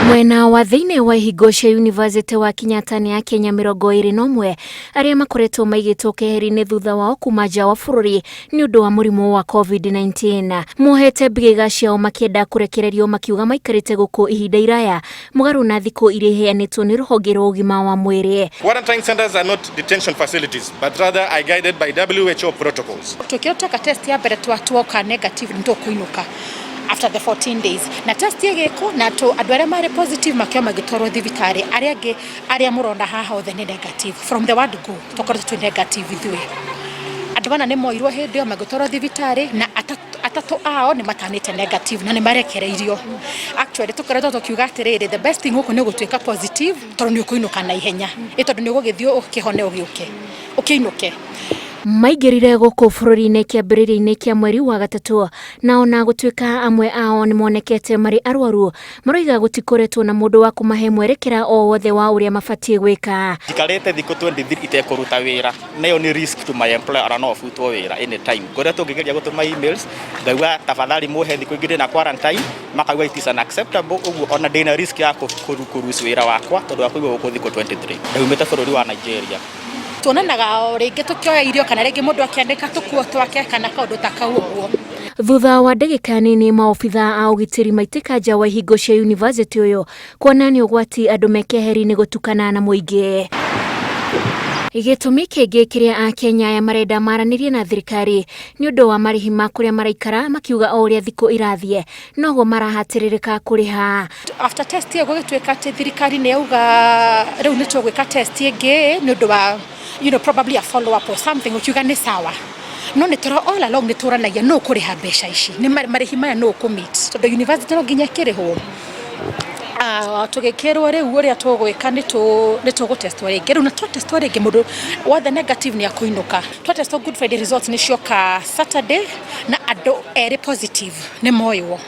Mwena wa thĩinĩ wa ihingo cia yunivasĩtĩ wa Kenyatta nĩ Akenya 21 arĩa makoretwo maigĩtwo keheri-inĩ thutha wao kuma nja wa bũrũri nĩ ũndũ wa mũrimũ wa COVID-19. Mohete mbĩgĩga ciao makĩenda kũrekererio makiuga maikarĩte gũkũ ihinda iraya mũgarũ na thikũ iria iheanĩtwo nĩ rũhonge rwa ũgima wa mwĩrĩ. Quarantine centers are not detention facilities, but rather are guided by WHO protocols. Twĩkĩrwo tweka test ya mbere twatuoka negative nĩ tũkũinũka after the 14 days na test ĩgĩkwo na tũ andũ arĩa marĩ positive makĩo magĩtwarwo thibitarĩ, arĩa angĩ arĩa mũrona haha othe nĩ negative from the word go. Tũkoretwo twĩ negative ithuĩ. Andũ ana nĩ moirwo hĩndĩ ĩyo magĩtwarwo thibitarĩ na atatũ ao nĩ matanĩte negative na nĩ marekereirio. Actually, tũkoretwo tũkiuga atĩrĩrĩ, the best thing gũkũ nĩ gũtuĩka positive tondũ nĩ ũkũinũka na ihenya, ĩ tondũ nĩ ũgũgĩthiĩ ũkĩhone, ũgĩũke ũkĩinũke. Maingĩrire gũkũ bũrũri-inĩ kĩambĩrĩria-inĩ kĩa mweri wa gatatũ, na ona gũtuĩka amwe ao nĩ monekete marĩ arwaru, maroiga gũtikoretwo na mũndũ wa kũmahe mwerekera o wothe wa ũrĩa mabatiĩ gwĩka. Njikarĩte thikũ 23 itekũruta wĩra, nayo nĩ risk to my employer, ona no butwo wĩra anytime. Ngoretwo ngĩgeria gũtũma emails, ngauga tafadhali muhe thikũ ingĩ ndĩna quarantine, makauga it is unacceptable. Ũguo ona ndĩna risk ya kũ lose wĩra wakwa tondũ wa kũigwo gũkũ thikũ 23. Ndaumĩte bũrũri wa Nigeria. Tuonanaga o rĩngĩ tũkĩoya irio kana rĩngĩ mũndũ akĩandĩka tũkuo twake kana kaũndũ ta kau ũguo. Thutha wa ndagĩka nini, maobitha a ũgitĩri maitĩka nja wa ihingo cia yunivasĩtĩ ũyũ kuona nĩ ũgwati andũ me keheri-inĩ gũtukana na mũingĩ. Gĩtũmi kĩngĩ kĩrĩa Akenya aya marenda maranĩrie na thirikari nĩ ũndũ wa marĩhi ma kũrĩa maraikara, makiuga o ũrĩa thikũ irathiĩ noguo marahatĩrĩrĩka kũrĩha. After test ĩyo gũgĩtuĩka atĩ thirikari nĩ yauga rĩu nĩ tũgwĩka test ĩngĩ nĩ ũndũ wa probably a follow up or something, ũkiuga nĩ sawa, no nĩ tũra all along nĩ tũranagia no kũrĩha mbeca ici nĩ marĩhi maya no ũkũ-meet tondũ university no nginya ĩkĩrĩhwo. Tũgĩkĩrwo rĩu ũrĩa tũgwĩka nĩ tũgũtestwo rĩngĩ rĩu, na twatestwo rĩngĩ mũndũ wothe negative nĩ akũinũka. Twatestwo Good Friday, results nĩ cioka Saturday na andũ erĩ positive nĩ moywo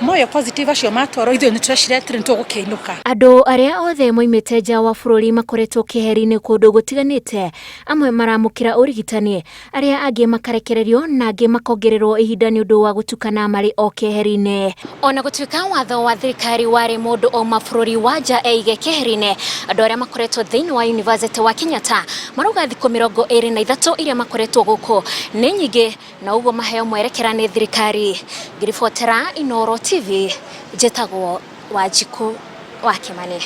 moyo positive acio matwarwo. Ithuĩ nĩ tũreciria atĩrĩ nĩ tũgũkĩinũka. Andũ arĩa othe moimĩte nja wa bũrũri makoretwo keheri-inĩ kũndũ gũtiganĩte, amwe maramũkĩra ũrigitani, arĩa angĩ makarekererio na angĩ makongererwo ihinda nĩ ũndũ wa gũtukana marĩ o keheri-inĩ. Ona gũtuĩka watho wa thirikari warĩ mũndũ auma bũrũri wa nja eige keheri-inĩ, andũ arĩa makoretwo thĩinĩ wa yunivasĩtĩ wa Kenyatta marauga thikũ 23 iria makoretwo gũkũ nĩ nyingĩ na ũguo maheo mwerekera nĩ thirikari. Ngĩribotera Inooro TV, njĩtagwo Wanjikũ wa Kĩmani.